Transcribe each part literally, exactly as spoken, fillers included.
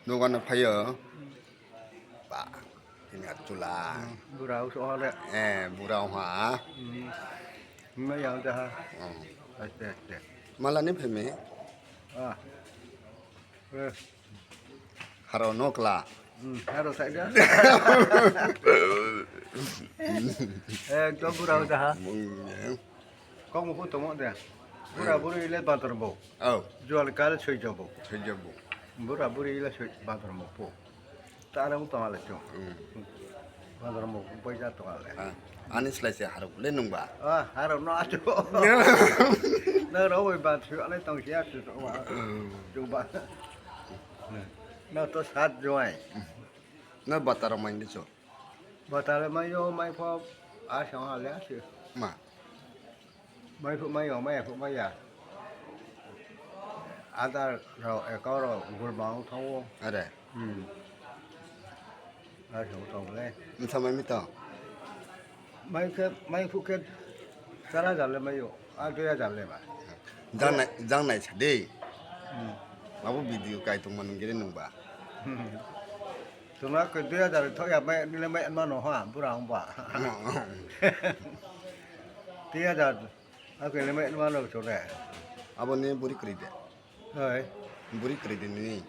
Dogan no phaio. Ba, tini achula. Bura uso hore. Eh, bura ha. Mai yang jaha. Aste aste. Mala ni pheme. Ah. Eh. Haro nokla. Hmm, haro sai dia. Eh, to bura uso ha. Kok mo photo mo de. Bura buri le bator bo. Oh. Jual kal soi jabo. Soi jabo. Bura buri le soi bator mo po. Tara mo tongale cho. Hmm. Bator mo pai ja tongale. Ah, ani slai se harok le nungba. Ah, harok no acho. Na ro bai ba chu ale tong sia chu to wa. Hmm. Chu ba. Na to sat joai. Na batara mai ni cho. Batara mai yo mai pho a sang ale a si. Ma. Mai pho mai yo mai pho mai ya. Adar ro ekor ro gurma ong thawo. Are. Hmm. A si tong le. Nsa mai mi to. Mai khe, mai phu khe char hajar le mai yo. A dui hajar le ba. Jang nai, jang nai sa de. Hmm. Abo video kai tong man gere nung ba. Hmm. Tuna ke dui hajar tho ya mai, nile mai ma no ha, bura ong ba. Hmm. Dui hajar. Ake le mai ma no chore. Abo ni buri kri de. Hai. Buri kri de ni.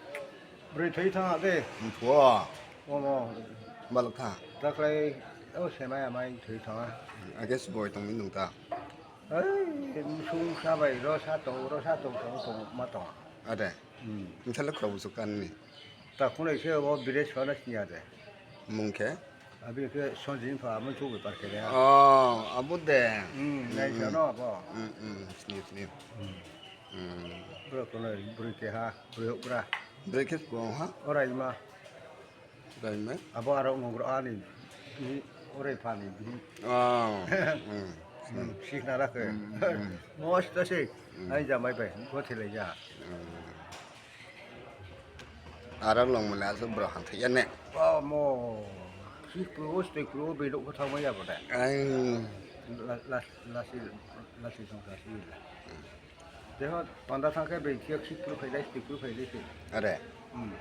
Buri thoi thang de. Mphua. Omo. Balok tha. Taklai o semai amai thoi thang. Age sboi tong ni nung ta. Hai, sung sabai ro sa tong, ro sa tong, tong, tong, ma tong. Ade. Hmm. Nthale khro busuk kan ni. Ta khunai se bo Bireshwar na sini ade. Mung khe? Abi khe Sanjini pha amo chu bepar khe ya. Oh, abo de. Hmm, nai sa no abo. Hmm, hmm, sini, sini. Hmm. Hmm. Bro kono bro ke ha, bro bra. Bro ke ko ha? Ora ima. Ora ima. Abo aro ngogro ani. Ni ore pha ni. Oh. Hmm. Hmm, sikna rakhe. Hmm, hmm. Mos ta se. Hmm. Ai jamai bai, go thele ja. Hmm. Aro long mole aswk bro hamthai ya ne. Omo. Sik puro, stoi puro, bedok ko thangma ya bode. Ai. La, la, lasi, lasi song lasi la. Deho panda thangke be kiya sik puro phailai, stoi puro phailai se. Are. Hmm.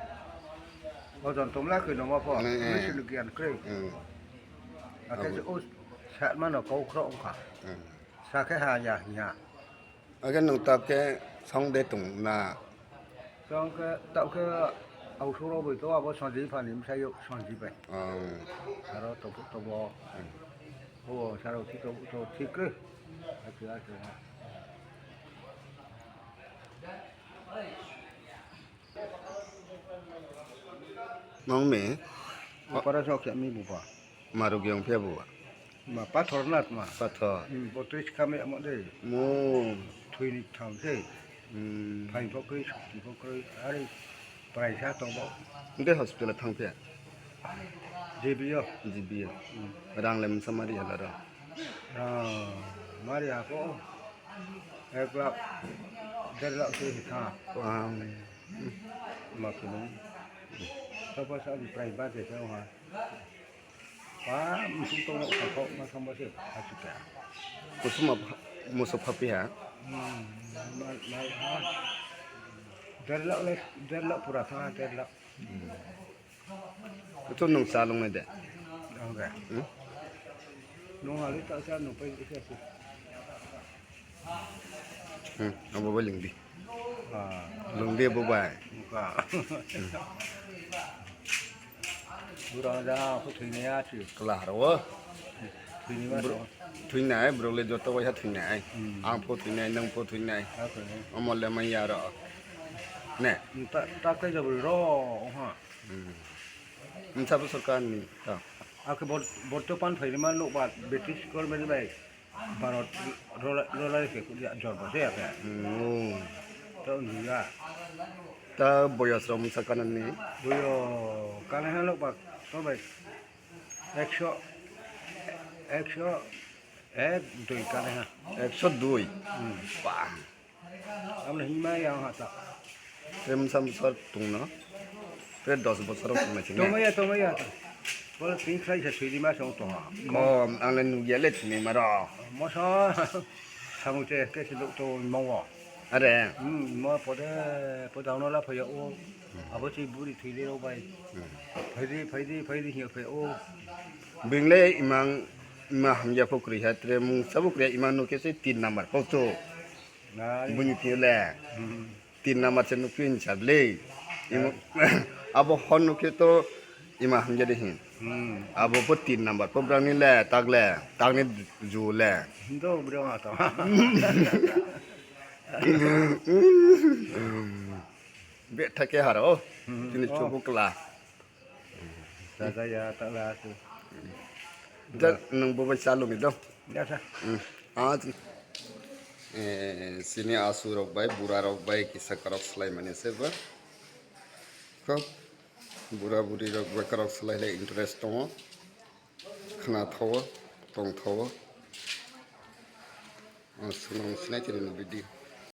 Ojon tomla khe noma pho. Hmm, hmm. Misi lu gian kre. Hmm. Ake o satma no kau khro ongkha. Hmm. Sakhe ha ya, ya. Ake nwng tabkhe song de tong na? Song khe, tabkhe ausuro bai to abo Sanjini phani bwsai Sanjini bai. Oh. Aro tobo, tobo. Hmm. Obo saro thik to, to thik khe. Achu, achu. Mangme. Opera sok ya mi buba. Maruk yang pia buba. Ma pathor na tma. Pathor. Hmm, botris kami amo de. Mo. Thui ni thang se. Hmm. Phai pho kri, sukti pho kri, ari prai sa tong bo. Nde hospital thang pia. G B o. G B o. Hmm. Rang lem samari ala ra. Ah, mari ako. Ek lakh, der lakh se tha. Wow. Ma kunu. Sapa sa di prai ba de sa ha. Pa, musu to no ka ko ma samba se. Achu ka. Kusuma musu papi ha. Hmm, mal, mal ha. Der lakh le, der lakh pura tha, der lakh. Hmm. Ito nung salong na de. Ang ga. Hmm? Nung ali ta sa nung pa isi asi. Hmm, abo ba lingdi. Ah. Lingdi abo ba. Muka. Bura ja ko thwini ya chi. Kla haro. Thwini ma. Bro, so. Thwinai, bro le joto waisa thwinai. Hmm. Ang pho thwinai, nang pho thwinai. Ako ne. Omo le mai ya ro. Ne. Ta, ta kai jabo ro, ha. Hmm. Nsa bo sorkar ni ta. Ake bor-, bortopan phairima nokbar British government bai Bharat rola-, rolai se kudia jorbo se ake. Hmm. To nuya. Ta boyos rom sa kanan ni. Boyo kanan ha nokbar to bai. Ekso, ekso ek dui kanan ha. Ekso dui. Hmm. Bam. Amla hima ya ha ta. Te msa bosor tungno. Te dos bosor tungna chini. Tongmaya, tongmaya. Bola twi khlai sa sui di ma song tonga. Mo, ang le nugya le tini maro. Moso. Samung te ke se dok to mongo. Are. Hmm, mo pode, pode ono la phaya o. Abo si buri thile rok bai. Phaidi, phaidi, phaidi hiya phaya o. Bingle imang, ima hamya pho kwrwi ha, tre mung sabo kwrwi ha, ima no khe se tin number pho cho. Na. Buni thile. Hmm. Tin number se nukphi hinsa le. Imo, abo hon nukhe to ima hamjadi hin. Hmm. Abo bo tin number pho brang ni le, tak le, tak ni ju le. Hindo bro ma to. Be thake haro. Hmm. Tini oh. Chubu kla. Jaga ya, tak lah tu. Da, nang bo bai chalo mi do. Ya, sa. Hmm. Ah, ji. Eh, sini asu rok bai, bura rok bai, kisa karok slai mani se ba. Khub bura buri rok bai karok slai le interest tongo. Khna thawo, tong thawo. Ah, sini, sini kiri ni video.